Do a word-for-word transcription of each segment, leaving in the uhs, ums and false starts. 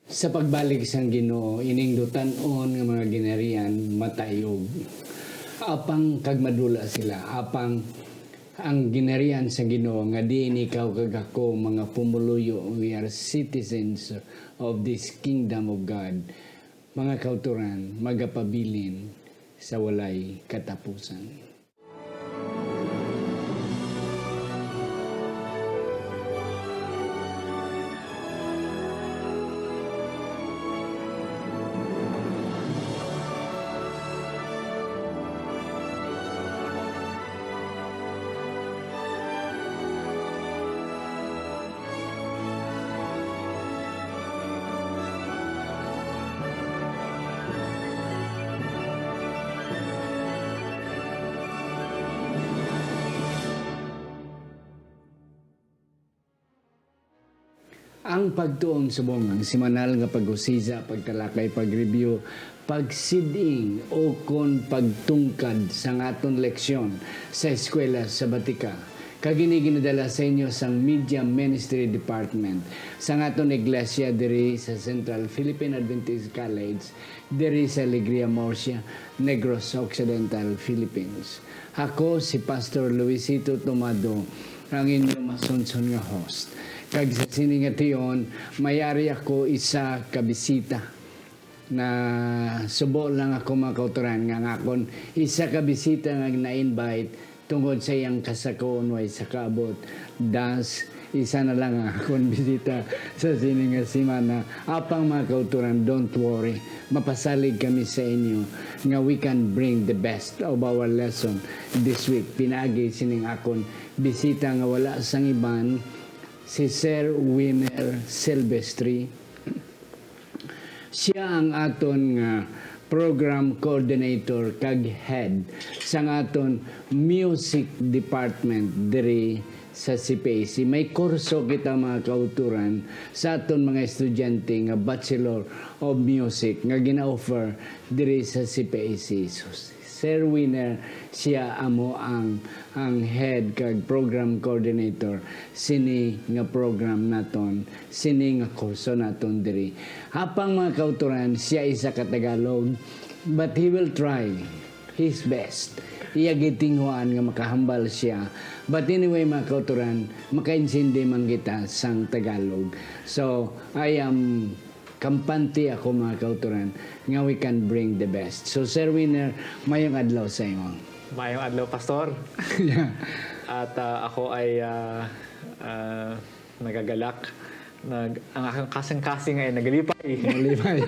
Sa pagbalik sang Ginoo, ining dutan-on nga mga ginharian matayog. Apang kag madula sila, apang ang ginharian sa Ginoo nga diin ikaw kag ako mga pumuluyo, we are citizens of this kingdom of God. Mga kauturan, magapabilin sa walay katapusan. Ang pagtuon subong, ang semanal nga pag-usisa, pagtalakay, pag-review, pagsiding, o kon pagtungkad sang aton leksyon sa eskwela sabatika. Kag ini ginadala sa inyo sang Media Ministry Department sang aton iglesia diri sa Central Philippine Adventist College, diri sa Alegria, Murcia, Negros Occidental, Philippines. Ako si Pastor Luisito Tomado, ang inyo masunson nga host. Kag sa sini nga tion, may ari ako isa ka bisita na subo lang ako, mga kauturan, nga ang akon isa ka bisita nga na-invite tungod sa iyang kasakon way sa kaabot. Das, isa na lang ang akon bisita sa sini nga semana. Apang, mga kauturan, don't worry. Mapasalig kami sa inyo nga we can bring the best of our lesson this week. Pinaagi sining akon bisita nga wala sang iban, si Sir Winner Silvestri. Siya ang aton nga program coordinator kag head sang aton music department diri sa C P A C. May kurso kita, mga kauturan, sa aton mga estudyante nga Bachelor of Music nga gina-offer diri sa C P A C. So, Sir Winner, siya amo ang, ang head kag program coordinator sini nga program naton, sini nga kurso naton diri. Apang, mga kauturan, siya isa ka Tagalog, but he will try his best. Iya gitinghuan nga makahambal siya. But anyway, mga kauturan, makaintindi man kita sang Tagalog. So, I am kampante ako, mga kauturan, nga we can bring the best. So, Sir Winner, mayong adlaw sa imo. Mayong adlaw, Pastor. Yeah. At, ah, ako ay, ah, ah, nagagalak. Nag-, ang akong kasing-kasing ay nagalipay. Nagalipay.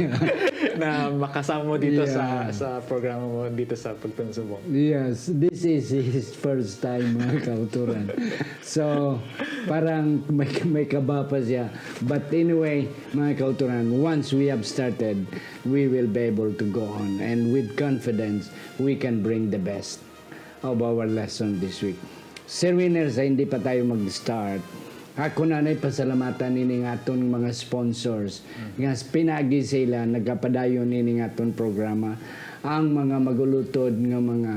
Na makasama mo dito sa, Yeah. sa programa mo dito sa Pagtuon Subong. Yes, this is his first time, mga kauturan. So, parang may, may kaba pa siya. But anyway, mga kauturan, once we have started, we will be able to go on. And with confidence, we can bring the best of our lesson this week. Sir Winner, sa hindi pa tayo mag-start, ako na nay pasalamatan nining aton mga sponsors nga pinaagi sila nagapadayon nining aton programa, ang mga magulutod nga mga,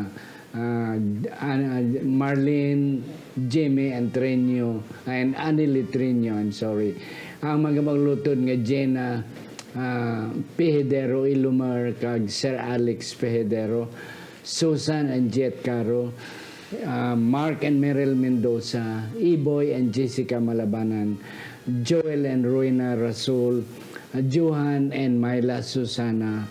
ah, ah, Marlene, Jimmy Entreño, and Annie Litreño, I'm sorry. Ang mga magulutod nga Jenna, ah, Pejidero Ilumar kag Sir Alex Pejidero, Susan and Jet Caro, ah, Mark and Meryl Mendoza, Iboy and Jessica Malabanan, Joel and Royna Rasul, ah, Johan and Myla Susana,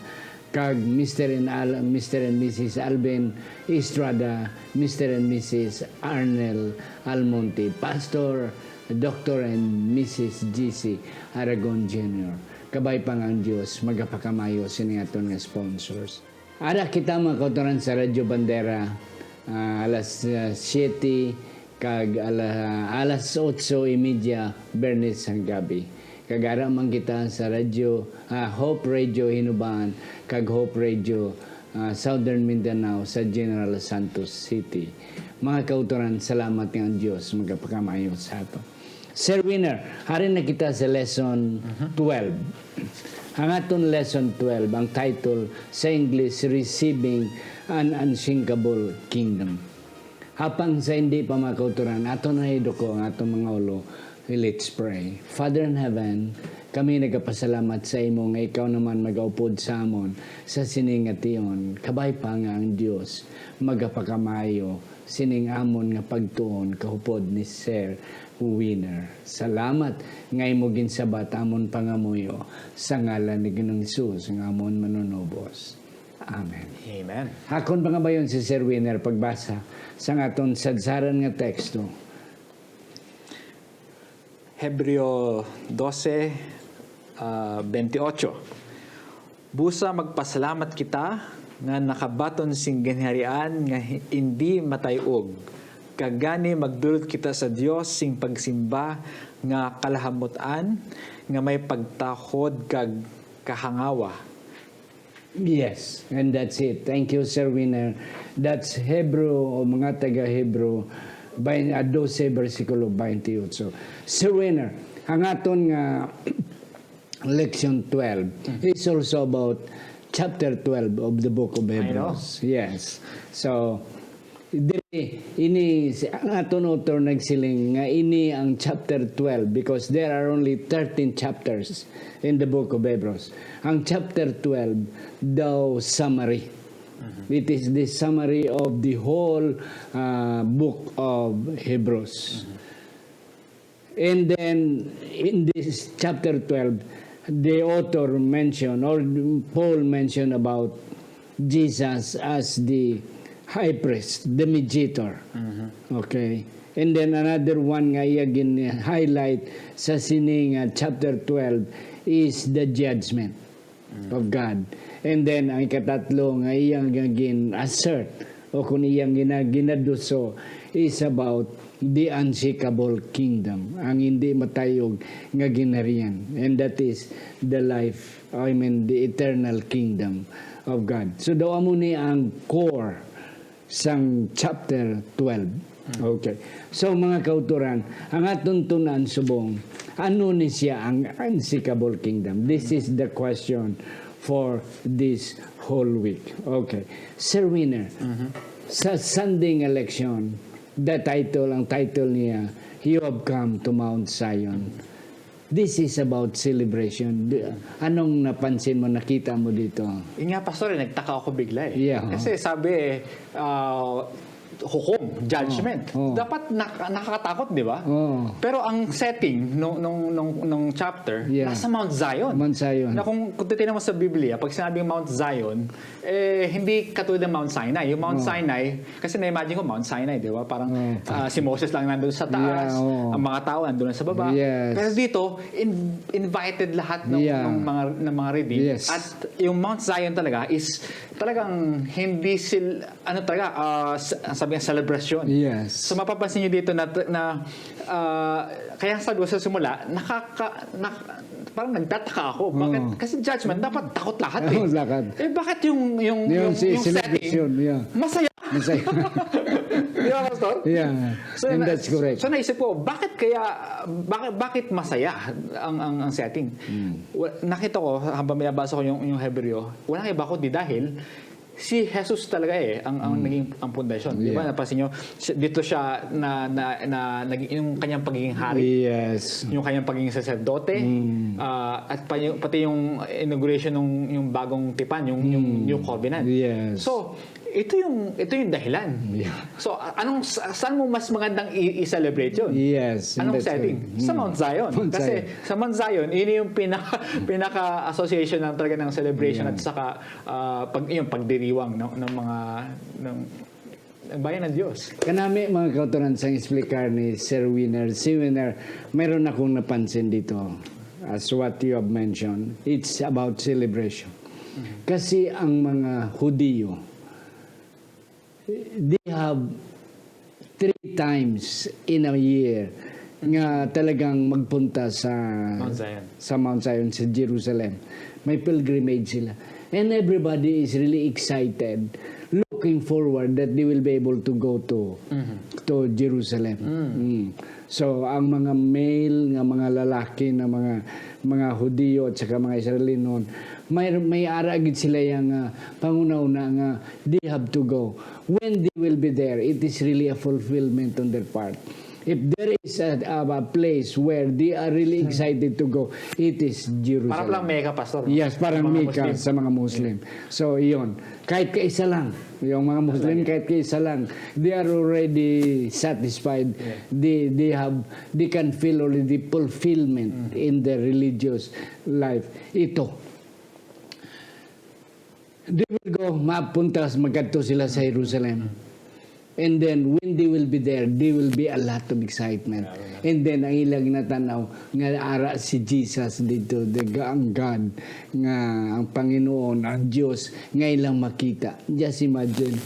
kag Mister and Al-, Mister and Missus Alvin Estrada, Mister and Missus Arnel Almonte, Pastor, Doctor and Missus G C Aragon Junior. Kabay pa nga ang Dios magapakamayo sini aton nga sponsors. Ara kita, mga kauturan, sa Radyo Bandera, ah, alas, ah, siyete kag ala-, alas otso y media, Biyernes sang gabi. Kag ara man kita sa radyo, ah, Hope Radio Hinubaan kag Hope Radio, ah, Southern Mindanao sa General Santos City. Mga kauturan, salamat nga ang Dios magapakamayo sa ato. Sir Winner, hari na kita sa lesson Mhm. twelve. Ang aton lesson twelve, ang title sa English, Receiving an Unsinkable Kingdom. Apang sa hindi pa makauturan, ato na iduko ang atong mga ulo. Let's pray. Father in heaven, kami nagapasalamat sa imo nga ikaw naman magaupod sa amon sa sining nga tion. Kabay pa nga ang Dios magapakamaayo sining amon nga pagtuon kahupod ni Sir Winner. Salamat nga imo ginsabat amon pangamuyo sa ngalan ni Ginoong Jesus nga amon Manunubos. Amen. Amen. Akon pangabayon si Sir Winner pagbasa sang aton sadsaran nga teksto. Hebreo doce, ah, twenty-eight. Busa magpasalamat kita nga nakabaton sing ginharian nga hi- indi matay-og, kag gani magdulot kita sa Dios sing pagsimba nga kalahamut-an nga may pagtahod kag kahangawa. Yes, and that's it. Thank you, Sir Winner. That's Hebrew, o mga taga-Hebrew, bain- ah, doce, bersikulo twenty-eight. Sir Winner, ang aton nga leksyon twelve is also about chapter twelve of the book of know. Hebrews. Yes. So, diri, ini, si, ang aton author nagsiling nga ini ang chapter twelve because there are only thirteen chapters in the book of Hebrews. Ang chapter twelve daw summary. It is the summary of the whole uh, book of Hebrews. And then in this chapter twelve, the author mentioned, or Paul mentioned about Jesus as the high priest, the mediator. Okay. And then another one nga iya gin-highlight sa sini nga chapter twelve is the judgment of God. And then ang ikatatlo nga iyang gin-assert o kung iyang gina- ginaduso is about the unshakable kingdom, ang hindi matayog nga ginharian. And that is the life, I mean, the eternal kingdom of God. So daw amo ni ang core sang chapter twelve. Okay. So mga kauturan, ang aton tun-an subong, ano ni siya ang unshakable kingdom? This is the question for this whole week. Okay. Sir Winner, sa Sunday nga leksyon, the title, ang title niya, You Have Come to Mount Zion. This is about celebration. Di- Anong napansin mo, nakita mo dito? Yun nga, Pastor, eh, nagtaka ako bigla eh. Yeah. Kasi sabi eh, ah, hukom, judgment. Oh, oh. Dapat nak- nakakatakot, di ba? Oh. Pero ang setting nung, nung, nung, nung chapter, Yeah. nasa Mount Zion. Mount Zion. Na kung, kung titignan mo sa Biblia, pag sinabing Mount Zion, eh, hindi katulad ng Mount Sinai. Yung Mount Oh. Sinai, kasi na-imagine ko Mount Sinai, di ba? Parang Oh. ah, si Moses lang nandun sa taas, Yeah, oh. ang mga tao nandun lang sa baba. Yes. Pero dito, in- invited lahat ng, Yeah. ng mga ng mga redeemed. Yes. At yung Mount Zion talaga is talagang hindi sil ano talaga, ah, s- ang sabi nga, celebration. Yes. So mapapansin niyo dito na, na ah, kaya sabi ko sa simula, nakaka, nak- parang nagtataka ako. Bakit? Oo. Kasi judgment, dapat takot lahat eh. Takot lahat. Eh bakit yung, yung, Yung yung, si yung setting, celebration, yeah. masaya? Masaya. Di ba, Pastor? Yeah. So, And na- that's correct. So naisip ko, bakit kaya, bakit, bakit masaya ang, ang, ang setting? Hmm. Wa- nakita ko, habang binabasa ko yung, yung Hebreo, walang iba kundi dahil si Jesus talaga eh, ang, ang Hmm. naging ang pundasyon. Di ba? Yeah. Napansin nyo, si- dito siya na, na, na, naging, yung kanyang pagiging hari, Yes. yung kanyang pagiging saserdote, Hmm. ah, at pa, yung, pati yung inauguration ng yung bagong tipan, yung, yung Hmm. new covenant. Yes. So, ito yung ito yung dahilan. Yeah. So, a- anong sa- saan mo mas magandang i- i-celebrate yun? Yes, Anong that's setting? right. Sa Hmm. Mount Zion. Mount Kasi Zion. Sa Mount Zion, ini yung pinaka pinaka association ng talaga ng celebration Yeah. at saka ah, pag yung pagdiriwang ng, ng mga ng, ng bayan ng Diyos. Kanami, mga kauturan, sang explicar ni Sir Winner. Si Winner, mayroon akong napansin dito. As what you have mentioned, it's about celebration. Kasi ang mga Hudiyo, they have three times in a year nga talagang magpunta sa Mount Zion. sa Mount Zion, sa Jerusalem. May pilgrimage sila. And everybody is really excited. Look looking forward that they will be able to go to to Jerusalem. Mm. So, ang mga male nga mga lalaki na mga, mga Hudiyo at saka mga Israelinon, may, may ara gid sila yang, ah, panghunahuna nga they have to go. When they will be there, it is really a fulfillment on their part. If there is a, a, a place where they are really excited to go, it is Jerusalem. Para palang Mecca, Pastor. Yes, parang Mga Mecca Muslim. Sa mga Muslim. So, iyon. Kahit kaisa lang, yung mga Muslim, kahit kaisa lang, they are already satisfied. They, they have, they can feel already fulfillment in their religious life. Ito, they will go, mapunta, magkadto sila sa Jerusalem. And then, when they will be there, there will be a lot of excitement. And then, ang ilang natanaw, nga ara si Jesus dito, the, ang God, nga ang Panginoon, ang Diyos, nga ilang makita. Just imagine,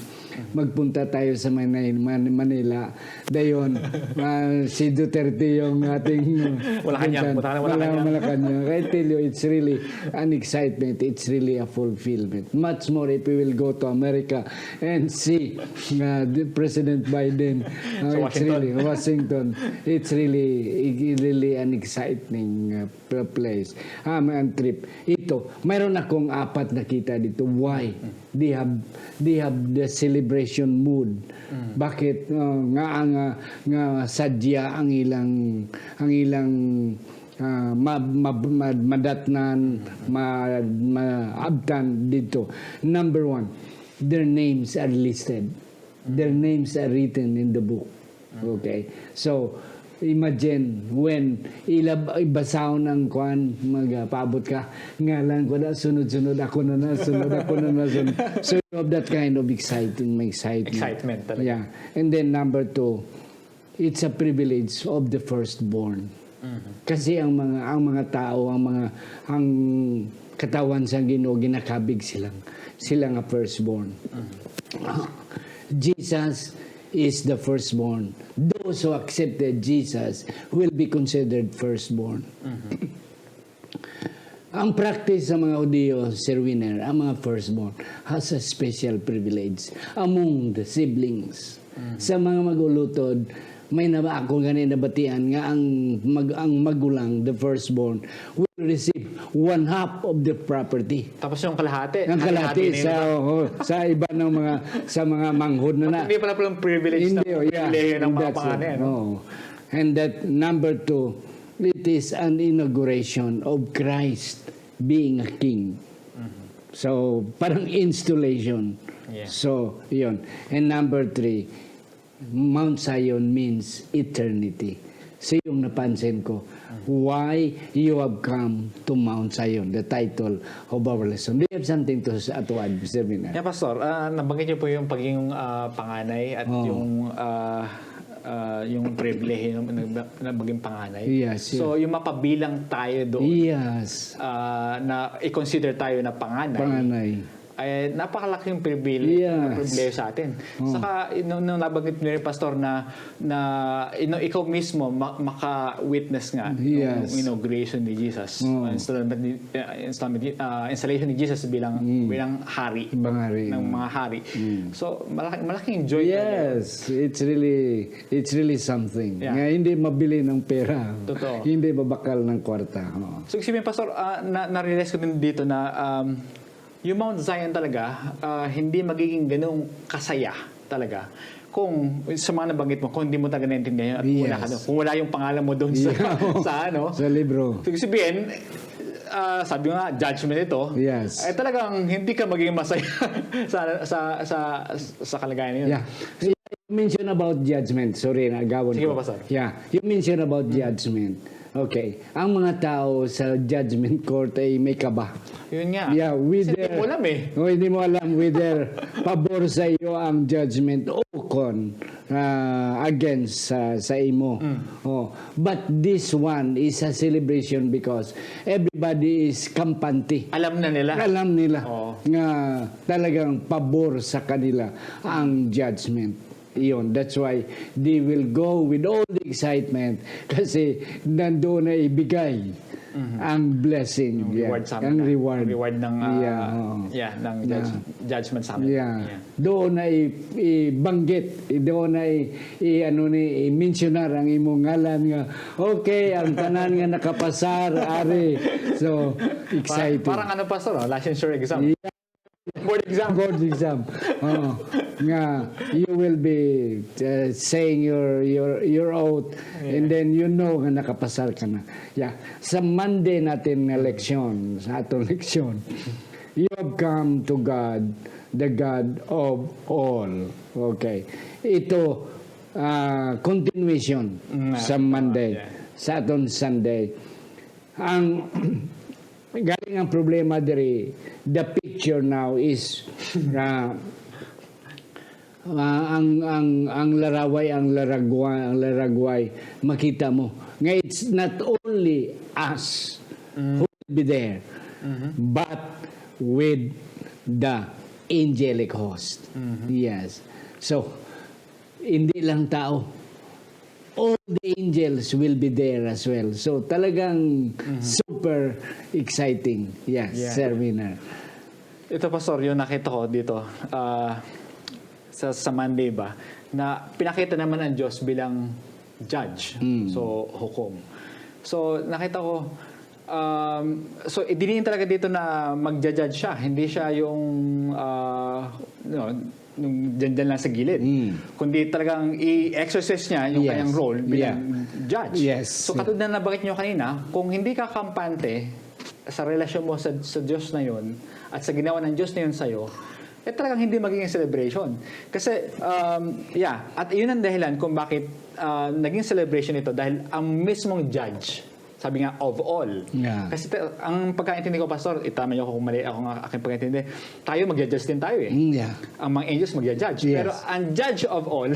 magpunta tayo sa Manay-, Man-, Manila. Dayon, ah, si Duterte yung ating Malacanang. Punta ka na Mala- Malacanang. Malacanang. I tell you, it's really an excitement. It's really a fulfillment. Much more if we will go to America and see, uh, the President Biden. Uh, Sa it's Washington. Really, Washington. It's really, really an exciting, uh, p- place. Um, and trip. Ito, mayroon akong apat nakita dito. Why? They have, they have the celebration mood. Bakit, uh, nga, nga, nga sadya ang ilang, ang ilang, ah, ma- ma- ma- madatnan, ma- maabtan dito? Number one, their names are listed. Their names are written in the book. Okay? So, imagine when ilab ibasahon ang kwan, magpaabot ka, nga lang ko na, sunod-sunod, ako na na, sunod, ako na na, sunod. So, you have that kind of exciting, excitement. Excitement talaga. Yeah. And then number two, it's a privilege of the firstborn. Kasi ang mga, ang mga tao, ang mga, ang katawan sa Ginoo, ginakabig silang, sila nga firstborn. Jesus is the firstborn. Those who accepted Jesus will be considered firstborn. Ang practice sa mga Hudiyo, Sir Winner, ang mga firstborn has a special privilege among the siblings. Sa mga mag-ulutod, may na ako gani nabatian nga ang mag, ang magulang, the firstborn, will receive one half of the property. Tapos yung kalahati, Ang kalahati hati-hati sa, nila. Oh, sa iba ng mga, sa mga manghod na na. Hindi pala palang privilege Hindi, ng oh, yeah. pribilehiyo ng mga That's panganay, it. No? Oo. And that number two, it is an inauguration of Christ being a king. So, parang installation. Yeah. So, yun. And number three, Mount Zion means eternity. So, yung napansin ko, why you have come to Mount Zion, the title of our lesson. Do you have something to, s- to add, Mister Mina? Yeah, Pastor, ah, nabanggit niyo po yung pagiging ah, panganay at Oo. yung ah, ah, yung pribilehiyo na, na maging panganay. Yes, yes. So, yung mapabilang tayo doon Yes. ah, na i-consider tayo na panganay, Panganay. Ay, napakalaking pribilehiyo, Yes. pribilehiyo sa atin. Oh. Saka, nung, nung nabanggit niyo rin, Pastor, na, na you know, ikaw mismo ma- maka-witness nga Yes. ng inauguration ni Jesus. Oh. Installment ni, uh, installment, uh, installation ni Jesus bilang Mm. bilang hari Ibang hari, ng oh. mga hari. Mm. So, malaki, malaking joy talaga. Yes, it's really, it's really something. Yeah. Nga hindi mabili ng pera. Totoo. Hindi mabakal ng kwarta. Oo. So, ibig sabihin, Pastor, ah, na, na-realize ko din dito na um, yung Mount Zion talaga, ah, hindi magiging ganong kasaya talaga kung sa mga nabanggit mo, kung hindi mo talaga naintindihan at kung wala, ka, Yes. kung wala yung pangalan mo doon sa, Yeah. sa ano. Sa libro. So, ibig sabihin, ah, sabi nga, judgment ito, Yes. eh talagang hindi ka maging masaya sa, sa, sa, sa kalagayan na yun. Yeah. You mentioned about judgment. Sorry, nagawan Sige ko. po, Pastor. Yeah. You mentioned about judgment. Okay. Ang mga tao sa judgment court ay may kaba. Yun nga. Yeah, Kasi whether hindi mo alam eh. Oh, hindi mo alam whether pabor sa iyo ang judgment o kon ah, against sa sa imo. Mm. Oh, but this one is a celebration because everybody is kampante. Alam na nila. Alam nila Oo. nga talagang pabor sa kanila ang judgment. Iyon, that's why they will go with all the excitement kasi nandoon na ibigay ang blessing. Yung Yeah. reward sa amin Ang na. reward. Ang reward ng ah, Yeah, oo. yeah, ng judge, judgment sa amin. Yeah. Doon na i- ibanggit, doon na i, i- ano ni, i-mentionar ang imong ngalan nga, okay, ang tanan nga nakapasar, ari. So, Parang, excited. Parang ano, Pastor, oh, licensure exam. Yeah. Board exam. Board exam. Oo. Nga, you will be uh, saying your your your oath and then you know nga nakapasar ka na. Yeah. Sa Monday natin nga leksyon, sa atong leksyon, you have come to God, the God of all. Okay. Ito, ah, continuation Mm, sa Monday, yeah. sa aton Sunday. Ang galing ang problema diri, the picture now is ah, ah, ang ang ang laraway, ang laragwa, ang laragway, makita mo nga it's not only us who will be there, but with the angelic host. Yes. So, hindi lang tao. All the angels will be there as well. So, talagang super exciting. Yes, Yeah. Sir Winner. Ito, Pastor, yung nakita ko dito ah, sa, sa Monday ba, na pinakita naman ang Diyos bilang judge. Mm. So, hukom. So, nakita ko, um, so, idiniin talaga dito na magja-judge siya. Hindi siya yung, ah, you know, yung dyan, dyan lang sa gilid. Mm. Kundi talagang i-exercise niya yung Yes. kanyang role bilang Yeah. judge. Yes. So, katulad na nabanggit nyo kanina, kung hindi ka kampante sa relasyon mo sa, sa Diyos na yun at sa ginawa ng Diyos na yun sa'yo, eh talagang hindi magiging celebration. Kasi, um, yeah, at yun ang dahilan kung bakit ah, naging celebration ito dahil ang mismong judge, sabi nga, of all. Yeah. Kasi ta- ang pagkaintindi ko, Pastor, itama niyo ako kung mali ako nga aking pagkaintindi, tayo magja-judge din tayo eh. Mm, yeah. Ang mga angels magja-judge. Yes. Pero ang judge of all,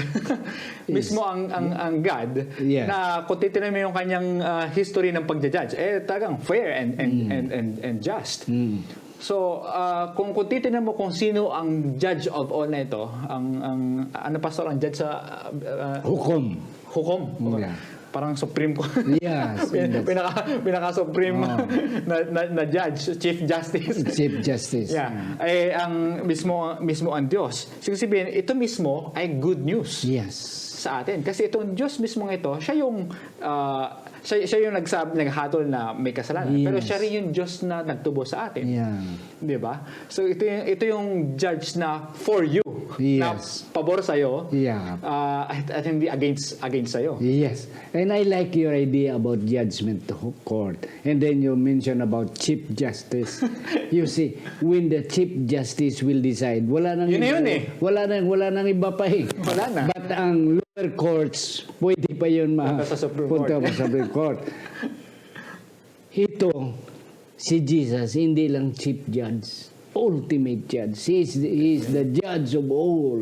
mismo ang, ang, ang God, Yes. na kung titignan mo yung kanyang ah, history ng pagja-judge, eh talagang fair and, and, and, and, and just. Mm. So, ah, kung, kung titignan mo kung sino ang judge of all na ito, ang, ang ano, Pastor, ang judge sa ah, ah, Hukom. hukom. Yeah. Parang Supreme Court. Yes, Pin- yes. pinaka, pinaka-supreme Oh. na, na, na judge, Chief Justice. Chief Justice. Yeah. Eh, ang mismo, mismo ang Diyos. Siguro sabihin, ito mismo ay good news Yes. sa atin. Kasi itong Diyos mismo ito, siya yung, ah, siya, siya yung nagsab, naghatol na may kasalanan. Pero Yes. Siya rin yung Diyos na nagtubo sa atin. Yeah. Di ba? So, ito yung, ito yung judge na for you. Na Yes. pabor sa'yo. Yeah. Ah, at, at hindi against, against sa'yo. Yes. And I like your idea about judgment to court. And then you mention about Chief Justice. You see, when the Chief Justice will decide, wala nang Yun na iba, yun eh. Wala nang, wala nang iba pa eh. Wala na. But ang lower courts, pwede pa yun ma- Punta sa Supreme punta Court. sa Supreme Court. Ito, si Jesus, hindi lang Chief Judge, Ultimate Judge. He is, he is the Judge of all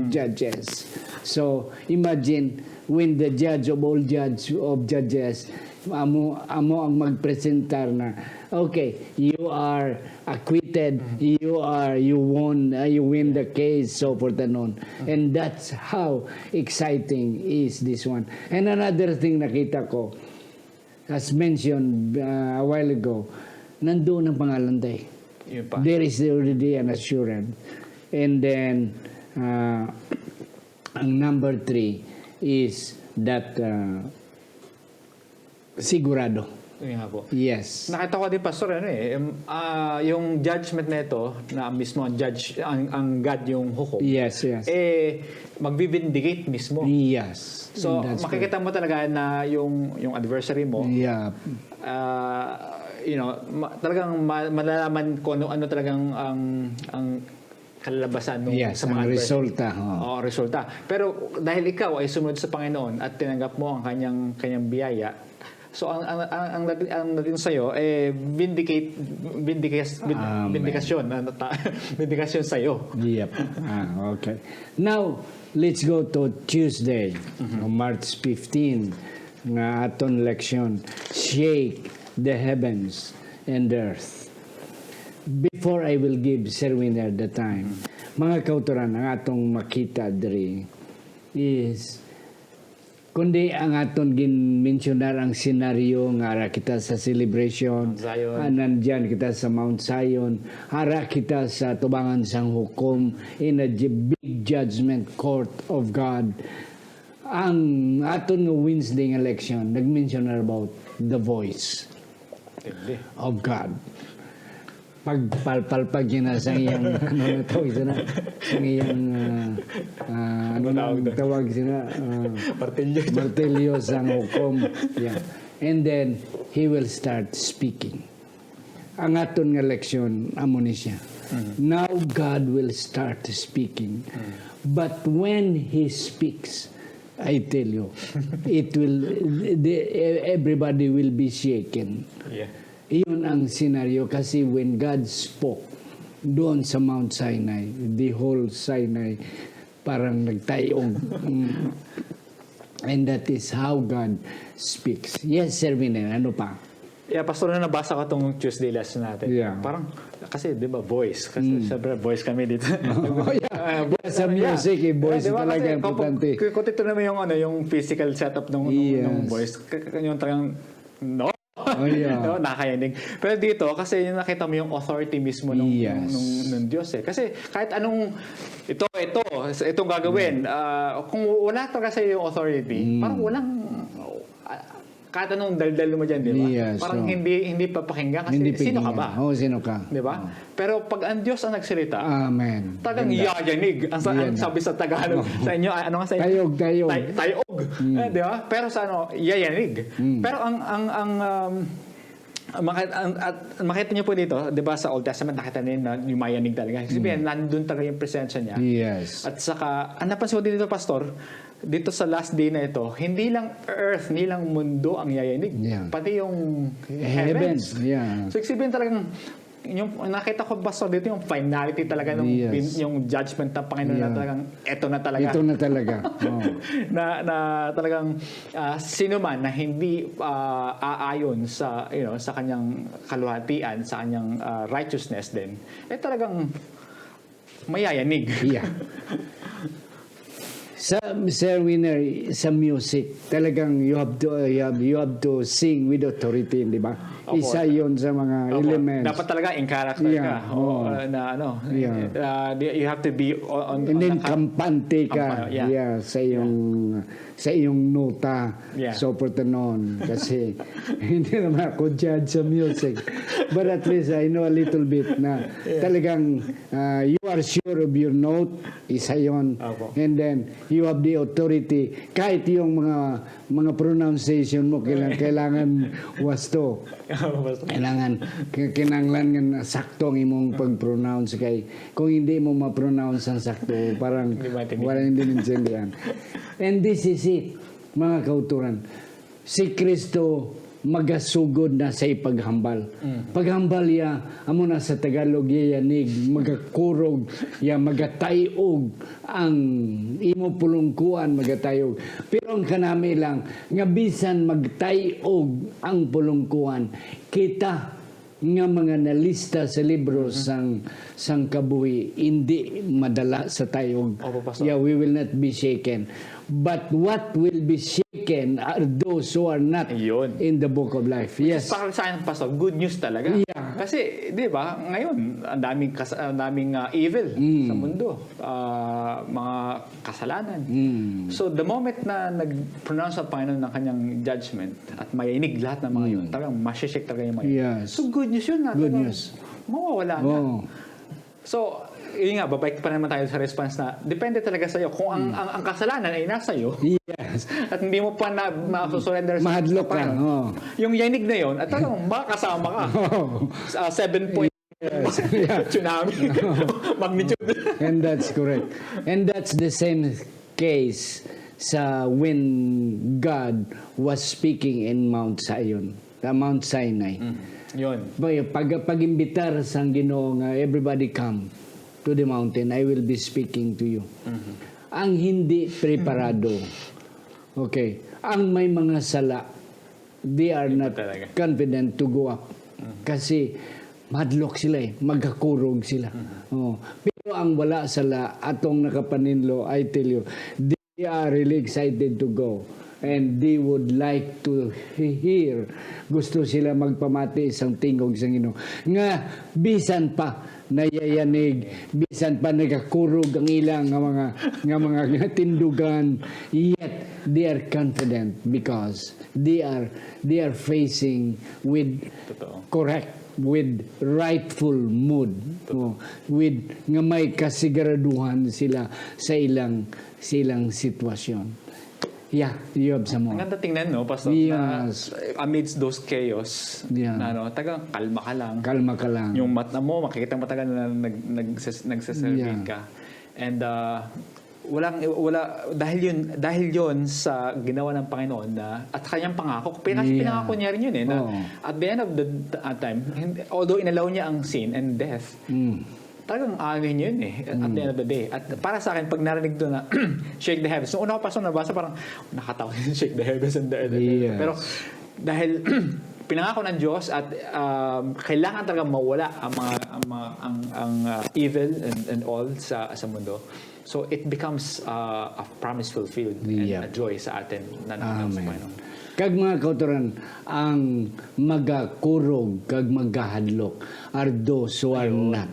judges. So, imagine, when the Judge of all judge of judges, amo, amo ang magpresentar na, okay, you are acquitted, you are, you won, uh, you win the case, so forth and on. And that's how exciting is this one. And another thing nakita ko, as mentioned uh, a while ago, nandoon ang pangalan tayo. Yun pa. There is already an assurance. And then, uh, ang number three is that uh, sigurado. Yun nga po. Yes. Nakita ko din, Pastor, ano eh, em, ah, yung judgment na ito, na mismo ang judge, ang, ang God yung hukom, Yes, yes. eh, magvi-vindicate mismo. Yes. So, That's makikita mo talaga na yung yung adversary mo, correct. Yeah. ah, you know, ma- talagang ma- malalaman kung ano, ano talagang ang ang kalalabasan nung Yes, sa mga ang adversary. resulta, oh. Oo, resulta. Pero dahil ikaw ay sumunod sa Panginoon at tinanggap mo ang kanyang kanyang biyaya, so ang ang ang, ang, naging- ang naging sa'yo eh vindicate vindication Amen. Vindikasyon, ano ta, vindikasyon sa'yo. Yep. Ah, okay. Now, let's go to Tuesday, March fifteen, nga aton leksyon, Shake the Heavens and Earth. Before I will give Sir Winner the time, mga kautoran, ang atong makita diri, Yes. Kundi ang aton ginmensyonar ang senaryo nga ara kita sa celebration, Mount Zion. Ah, nandyan kita sa Mount Zion, ara kita sa tubangan sang hukom in a ju-, big judgment court of God. Ang aton nga Wednesday nga leksyon, nag-mention about the voice Tindi. of God. Pagpalpal pag yun na sa iyang, ano na tawag yun na? Sa iyang, ah, ah, ano Ano na tawag ang doon? tawag yun na? Ah, Martilyo. martilyo sa hukom. Yeah. And then, he will start speaking. Ang aton nga leksyon, amo ni siya. Mhm. Now God will start speaking. Mhm. But when He speaks, I tell you, it will, the, everybody will be shaken. Yeah. Iyon ang senaryo kasi when God spoke doon sa Mount Sinai, the whole Sinai parang nagtayog. Mm. And that is how God speaks. Yes, Sir Vinen, ano pa? Yeah, Pastor, na nabasa ko tong Tuesday lesson natin. Yeah. Parang, kasi, di ba, voice. Kasi, Mm. syempre, voice kami dito. Oh, yeah. Ah, voice Sa naman, yeah. music, eh, voice Yeah, di ba? talaga Kasi, importante. kapag, kung, kung ito naman yung, ano, yung physical setup ng, ng, ng Yes. voice, k-, k-, yung talagang, no? Oh, yeah. No, nakakayanig. Pero dito, kasi yung nakita mo yung authority mismo ng, Yes. ng, ng Diyos, eh. Kasi, kahit anong, ito, ito, itong gagawin, Yeah. ah, kung wala talaga sa'yo yung authority, Mm. parang walang, ah, kahit anong daldal mo dyan, di ba? Yes, Parang oo. hindi, hindi papakinggan kasi Hindi sino ka pakinggan. ba? Oo, sino ka? Di ba? Oo. Pero pag ang Diyos ang nagsalita, Amen. talagang Ganda. yayanig. Ang sa-, ang Ganda. sabi sa Tagalog, Oo. sa inyo, ano nga sa inyo? Tayog, tayog. Tay-, tayog. Mm. Eh, di ba? Pero sa ano, yayanig. Mm. Pero ang, ang, ang, um, ang maka-, ang, at makita niyo po dito, di ba, sa Old Testament, nakita niyo na yumayanig talaga. Ibig sabihin, Mm. nandun talaga yung presensya niya. Yes. At saka, ang napansin ko dito, Pastor, dito sa last day na ito, hindi lang earth, hindi lang mundo ang yayanig. Yeah. Pati yung Heavens. heavens. Yeah. So, ibig sabihin talagang, yung nakita ko, Pastor, dito yung finality talaga ng Yes. bin-, yung judgment ng Panginoon na Yeah. talagang eto na talaga. Ito na talaga. Oh. Na, na talagang, ah, sino man na hindi, ah, aayon sa, you know, sa kanyang kaluhatian, sa kanyang, ah, righteousness din, eh, talagang mayayanig. Yeah. Sa, Sir Winner, sa music, talagang you have to, you have, you have to sing with authority, di ba? Opo. Isa yun sa mga Opo. elements. Dapat talaga in character Yeah, ka. Oo, oo. uh, na ano, Yeah. uh, you have to be on, on, And on then, the cam-, kampante ka. kampa-, yeah. Yeah, sa iyong, sa iyong nota. Yeah. Sopratenon. Kasi, hindi naman ako judge sa music. But at least, I know a little bit na Yeah. talagang, uh, you are sure of your note, isa yun. Opo. And then, you have the authority. Kahit yung mga, mga pronunciation mo, kailangan, kailangan wasto. Basta. Kailangan, k-, kinahanglan nga sakto ang imong pag-pronounce kay kung hindi mo ma-pronounce ang sakto, parang Hindi maintindihan. wala, hindi maintindihan. And this is it, mga kauturan. Si Kristo magasugod na sa ipaghambal. Mm. Paghambal ya, amo na sa Tagalog, yayanig, magakurog, ya, magatayog ang imo pulungkuan, magatayog. Pero ang kanami lang, nga bisan magtayog ang pulungkuan, kita nga mga nalista sa libro Mhm. sang, sang kabuhi, hindi madala sa tayog. Opo, Pastor. Yeah, we will not be shaken. But what will be shaken are those who are not Ayun. in the book of life. Which is Yes. para sa akin, Pastor, good news talaga. Yeah. Kasi, di ba, ngayon, ang daming kas-, ang daming, ah, evil Mm. sa mundo. Ah, mga kasalanan. Mm. So, the moment na nag-pronounce ang Panginoon ng kanyang judgment at mayayanig lahat ng mga yun, Mm. talagang masishake talaga yung mga yun. Yes. So, good news yun na Good talagang news. mawawala na. Oo. So, yun nga, babalik pa naman tayo sa response na depende talaga sa'yo. Kung ang, Mm. ang, ang kasalanan ay nasa iyo Yes. at hindi mo pa na, ma-surrender sa Mahadlok ka, Panginoon, oo. yung yanig na yun, at talagang makakasama ka. Oo. Ah, seven point Yes. Yeah. Tsunami. Magnitude. And that's correct. And that's the same case sa when God was speaking in Mount Zion, sa Mount Sinai. Mm. Yun. Pag, pag, pag-imbitar sang Ginoo nga, "Everybody come to the mountain, I will be speaking to you." Mhm. Ang hindi preparado, okay, ang may mga sala, they are Hindi not pa talaga. confident to go up. Mhm. Kasi madlok sila eh, magkakurog sila. Mhm. Oh. Pero ang wala sala, atong nakapaninlo, I tell you, they are really excited to go. And they would like to he-, hear. Gusto sila magpamati sang tingog sang Ginoo. Nga, bisan pa nayayanig, bisan pa nagakurog ang ilang nga mga, nga mga, nga tindugan, yet they are confident because they are, they are facing with Totoo. correct, with rightful mood, no? With nga may kasiguraduhan sila sa ilang, sa ilang sitwasyon. Yeah, you have some Ang more. ganda tingnan, no, Pastor, na Yes. amidst those chaos, Yeah. na, no, tagang kalma ka lang. Kalma ka lang. Yung mata mo, makikita mo talaga na nag-, nagses-, nagseserve Yeah. ka. And, uh, walang, wala, dahil yun, dahil yun sa ginawa ng Panginoon na, at kanyang pangako, pinas-, Yeah. pinangako niya rin yun eh, na Oo. at the end of the t-, uh, time, hindi, although inalaw niya ang sin and death, Mm. talagang amin yun eh, at the Mm. end of the day. At para sa akin, pag narinig doon na, "Shake the heavens." Nung una ko pa siya nabasa, parang, "Nakatawa yung shake the heavens and the earth." Yes. Pero dahil pinangako ng Diyos at, um, kailangan talaga mawala ang mga, ang mga, ang, ang, uh, evil and, and all sa, sa mundo. So, it becomes, uh, a promise fulfilled and Yeah. a joy sa atin na nanaw sa Amen. Panginoon. Kag mga kautoran, ang magakurog kag magahadlok are those who are Ayun. not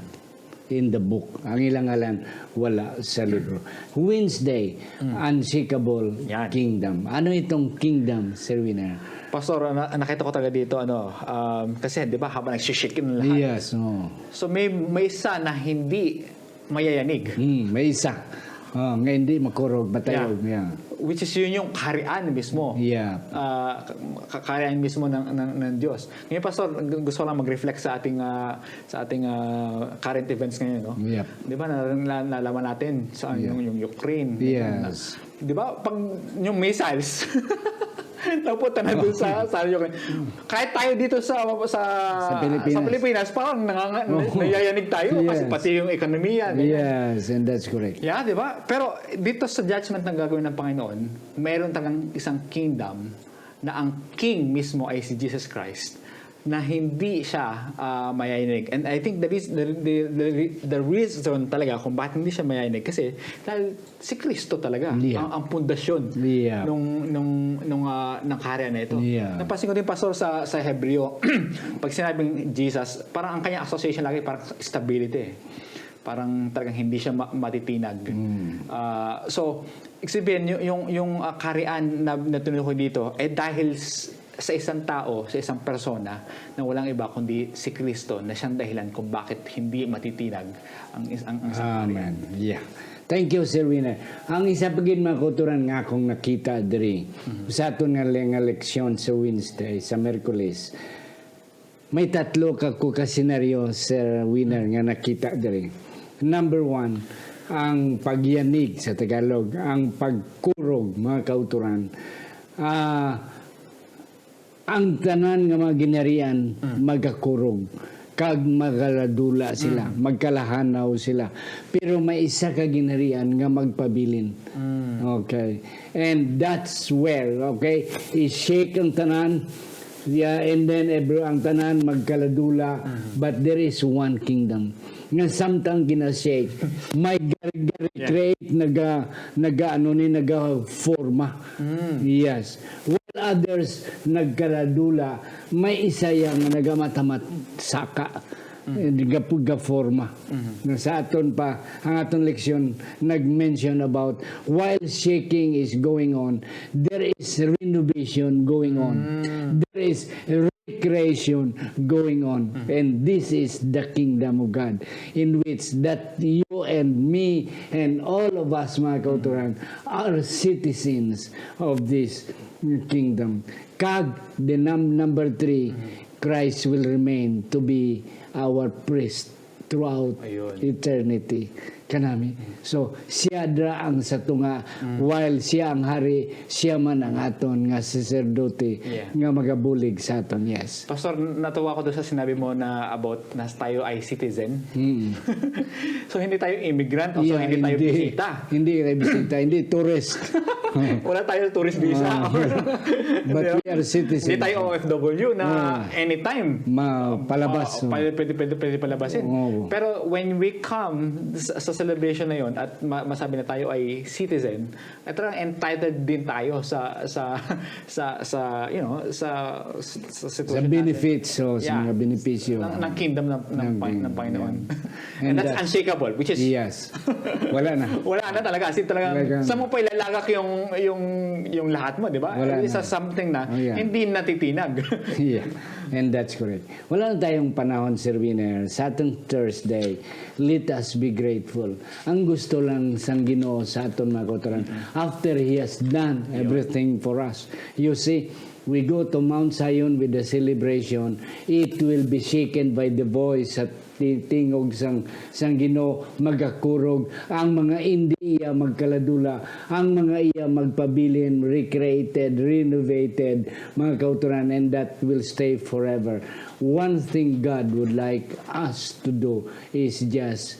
in the book. Ang ilang ngalan wala sa libro. Wednesday, Mm. unshakable Yan. kingdom. Ano itong kingdom, Sir Winner? Pastor, na-, nakita ko talaga dito, ano, um, kasi, di ba, habang nagsishake na lahat. Yes, oo. So, may, may isa na hindi mayayanig. Hmm, may isa. Oh, nga hindi makurog, matayog, Yeah. yeah. Which is yun yung kaharian mismo. Yeah. Ah, ka-, ka-, kaharian mismo ng, ng, ng Diyos. Ngayon, Pastor, gu-, gusto ko lang mag-reflect sa ating, ah, sa ating, ah, current events ngayon, no? Yep. Di ba, na, na, nalaman natin sa Yeah. yung, yung Ukraine. Yes. Di ba, pag yung missiles, napunta na dun sa, sa Ukraine. Kahit tayo dito sa, sa, Sa Pilipinas. sa Pilipinas, parang nanganga-, Oo. nayayanig tayo kasi Yes. pati yung ekonomiya, ganyan. Yes, and that's correct. Yeah, di ba? Pero dito sa judgment na gagawin ng Panginoon, mayroon talagang isang kingdom na ang king mismo ay si Jesus Christ, na hindi siya, ah, mayayanig. And I think the reas-, the, the, the re-, the reason talaga kung bakit hindi siya mayayanig kasi dahil si Kristo talaga Yeah. ang, ang pundasyon Yeah. nung, nung, nung, ah, ng kaharian na ito. Yeah. Napansin ko din, Pastor, sa, sa Hebreo, pag sinabing Jesus, parang ang kanyang association lagi parang stability eh. Parang talagang hindi siya ma-, matitinag. Mm. Ah, so, ibig sabihin, yung, yung, yung, ah, kaharian na, na tinutukoy dito, eh, dahil s-, sa isang tao, sa isang persona, na walang iba kundi si Kristo, na siyang dahilan kung bakit hindi matitinag ang is-, ang, ang isang kaharian. Amen. Yeah. Thank you, Sir Winner. Ang isa pa gid, mga kautoran, nga akong nakita diri, Mhm. sa aton nga le-, nga leksyon sa Wednesday, sa Miyerkules, may tatlo ka, ko ka senaryo, Sir Winner, nga nakita diri. Number one, ang pagyanig sa Tagalog, ang pagkurog, mga kautoran. Ah, ang tanan nga mga ginharian Mm. magakurog, kag magaladula sila, Mm. magkalahanaw sila. Pero may isa ka ginharian nga magpabilin. Mm. Okay. And that's where, okay, i-shake ang tanan, yeah, and then every, ang tanan magkaladula, Mhm. but there is one kingdom. Nga samtang ginashake, may gari-gari Yeah. create, naga-, naga-, ano ni, nagaforma. Mm. Yes. While others nagkaladula, may isa yang nagamatamad saka, Mm. eh, gapu-, gaforma. Mhm. Nga sa aton pa, ang aton leksyon, nag-mention about while shaking is going on, there is renovation going on. Mm. There is recreation going on. Mm. And this is the kingdom of God, in which that you and me and all of us, mga kauturan, are citizens of this kingdom. Kag the num-, number three, Mm. Christ will remain to be our priest throughout Ayun. eternity. Kanami. So, siya dra ang sa tunga, Mm. while siya ang hari, siya man ang aton nga saserdote Yeah. nga magabulig sa aton. Yes. Pastor, natuwa ko doon sa sinabi mo na about na tayo ay citizen. Mm. So, hindi tayo immigrant, o so Yeah, hindi tayo hindi. bisita. Hindi tayo bisita, hindi tourist. Wala tayo tourist visa. Ah. But Di ba? we are citizen. Hindi tayo O F W na Ah. anytime. Ma-, palabas, Oh, oh. pwede, pwede, pwede, pwede palabasin. Oo. Pero when we come sa, sa, celebration na yon at ma- masabi na tayo ay citizen, at talagang entitled din tayo sa sa sa sa you know sa sa, sa Sa situation natin. Benefits, so, sa Yeah. mga benepisyo. ng, ng kingdom ng, ng, Ng Pang- ng kingdom, Panginoon. yeah. And, And that's that- unshakable, which is Yes. Wala na. Wala na talaga. As in, talagang, Talagang- saan mo pa ilalagak yung, yung, yung lahat mo, di ba? Wala Isa na. Something na Oh, yeah. hindi natitinag. Yeah, and that's correct. Wala na tayong panahon, Sir Winner. Sa atong Thursday, let us be grateful. Ang gusto lang sang Ginoo sa aton mga kauturan, after He has done everything for us. You see, we go to Mount Zion with the celebration, it will be shaken by the voice at ti- tingog sang, sang Ginoo, magakurog ang mga indi iya magkaladula, ang mga iya magpabilin, recreated, renovated, mga kauturan, and that will stay forever. One thing God would like us to do is just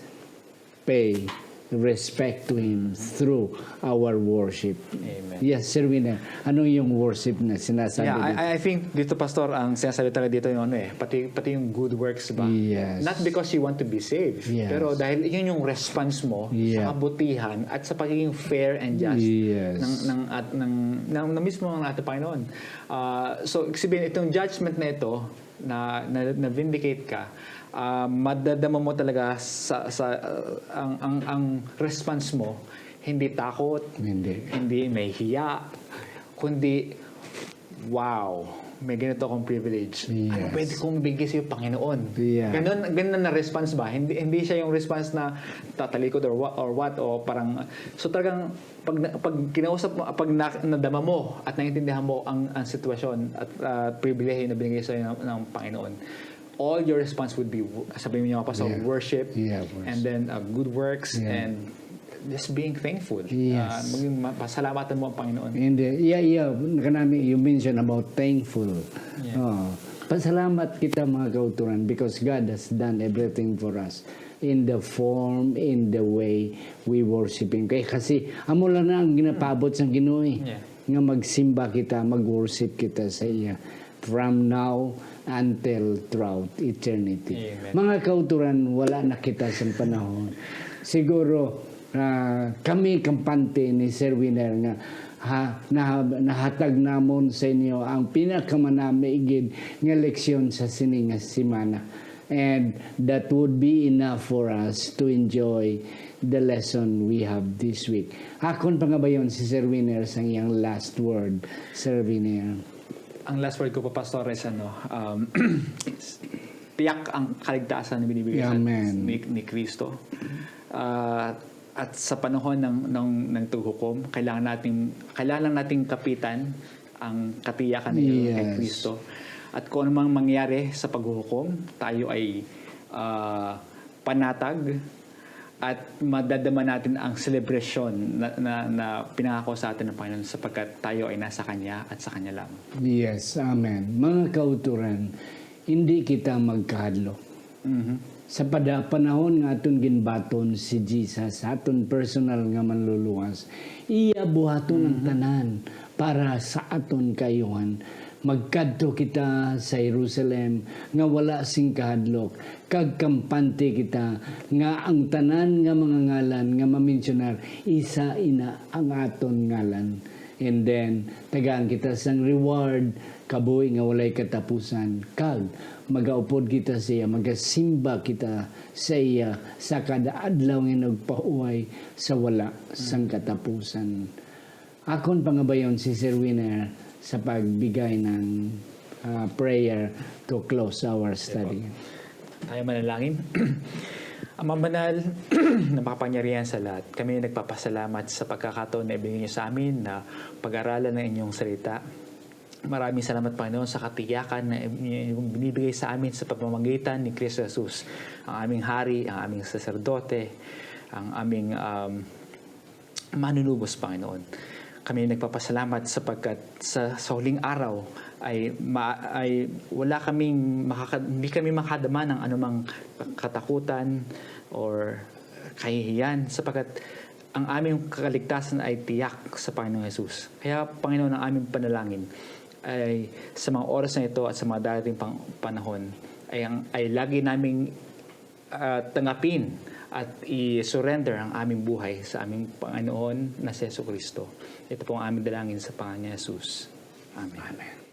pay respect to Him through our worship. Amen. Yes, Sir Winner. Ano yung worship na sinasabi Yeah, dito? I, I think dito, Pastor, ang sinasabi talaga dito yung ano eh, pati pati yung good works ba? Yes. Not because you want to be saved, Yes. pero dahil yun yung response mo Yeah. sa kabutihan at sa pagiging fair and just Yes. ng ng at ng ng, ng mismo ng ating Panginoon. Ah, so, ibig sabihin, itong judgment na ito na na, na vindicate ka, ah, madadama mo talaga sa sa ah, ang ang ang response mo, hindi takot, Hindi. hindi nahihiya, kundi, "Wow, may ganito akong privilege. Ano Yes. pwede kong bigay sa iyo, Panginoon?" Yeah. Ganun, ganun na response ba? Hindi hindi siya yung response na tatalikod or what, or what o parang, so, talagang pag na- pag kinausap mo, pag na, nadama mo at naintindihan mo ang ang sitwasyon at ah, pribilehiyo na binigay sa iyo ng, ng Panginoon, all your response would be, sabi niyo pa sa Yeah. worship, Yeah, of course. and then uh, good works, Yeah. and just being thankful. Yes. Ah, maging ma- pasalamatan mo ang Panginoon. Hindi. Yeah, yeah. Kanami, you mentioned about thankful. Yeah. Oh. Pasalamat kita, mga kauturan, because God has done everything for us in the form, in the way we worship Him. Kay kasi amo lang na ang ginapaabot sang Ginoo eh, Yeah. nga magsimba kita, mag-worship kita sa iya from now until throughout eternity. Amen. Mga kauturan, wala na kita sa panahon. Siguro, ah, kami kampante ni Sir Winner nga ha, nah- nahatag namon sa inyo ang pinakamanami gid nga leksyon sa sini nga semana. And that would be enough for us to enjoy the lesson we have this week. Akon pangabayon si Sir Winner sang iyang last word, Sir Winner. Ang last word ko pa, Pastor, is ano, um, tiyak ang kaligtasan na binibigay sa, Amen. ni, ni Kristo. Ah, at sa panahon ng, ng, ng taghukom, kailangan nating, kailangan lang nating kapitan ang katiyakan na yun kay Yes. Kristo. At kung ano mang mangyari sa paghuhukom, tayo ay ah, panatag at madadama natin ang celebration na, na, na pinangako sa atin ng Panginoon sapagkat tayo ay nasa Kanya at sa Kanya lamang. Yes, amen. Mga kauturan, hindi kita magkahadlok. Mhm. Sa pada panahon nga aton ginbaton si Jesus, aton personal nga manluluwas, iya buhaton ang tanan para sa aton kaayuhan. Magkadto kita sa Jerusalem nga wala sing kahadlok, kag kampante kita nga ang tanan nga mga ngalan nga mamensionar, isa ina ang aton ngalan. And then, tagaan kita sang reward, kabuhi nga walay katapusan, kag magaupod kita sa iya, magasimba kita sa iya sa kada adlaw nga nagpahuway sa wala sang katapusan. Akon pangabayon si Sir Winner sa pagbigay ng ah, prayer to close our study. Tayo manalangin. Ama banal, na makapangyarihan sa lahat, kami nagpapasalamat sa pagkakataon na ibigay niyo sa amin na pag-aralan ang inyong salita. Maraming salamat, Panginoon, sa katiyakan na inyong binibigay sa amin sa pamamagitan ni Kristo Jesus, ang aming hari, ang aming saserdote, ang aming um, manunubos, Panginoon. Kami nagpapasalamat sapagkat sa, sa huling araw ay, ma, ay wala kaming makaka, hindi kami makadama ng anumang katakutan or kahihiyan sapagkat ang aming kaligtasan ay tiyak sa Panginoong Jesus. Kaya, Panginoon, ang aming panalangin ay sa mga oras na ito at sa mga darating pang panahon ay, ang, ay lagi naming ah, tanggapin at i-surrender ang aming buhay sa aming Panginoon na si Jesu Kristo. Ito po ang aming dalangin sa pangalan ni Jesus. Amen. Amen.